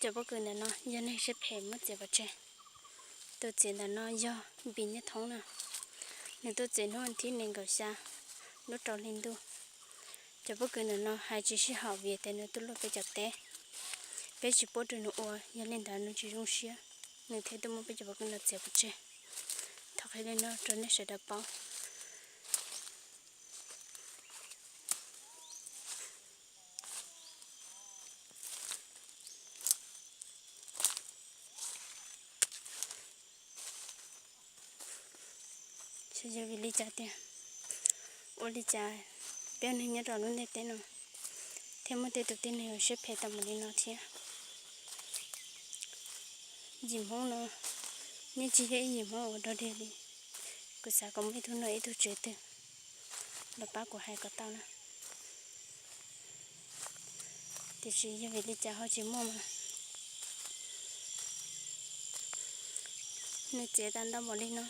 Cov pob kws ntawm no yog neeg siab phem muab txiav pov tseg. Tus txiav ntawm no yog Npis Nyiaj Thoob na. Nws tuaj txiav hnub thib nees nkaum xya lub rau hli ntuj. Cov pob kws ntawm no hais tsis sib haum vim tias nws tuaj luaj peb cov teb. Peb tsis pub rau nws ua, yog li ntawd nws tsis zoo siab, nws thiaj tuaj muab peb cov pob kws no txiav pov tseg. Thov qhia li no rau nej sawv daws paub. Xyov yog vim li cas tiag, ua li cas peb neeg nyob rau lub ntiaj teb no thiaj muaj tej tus tib neeg uas siab phem tau npaum li no thiab. Yim Hmoob no yeej tsis yog ib yim Hmoob uas dog dig li. Kuv xav kom muaj ib tug nom ib tug tswv twg los pab kuv hais kom tau na. Tiam sis yog vim li cas ho tsis muaj mas nws txiav tau ntau npaum li no.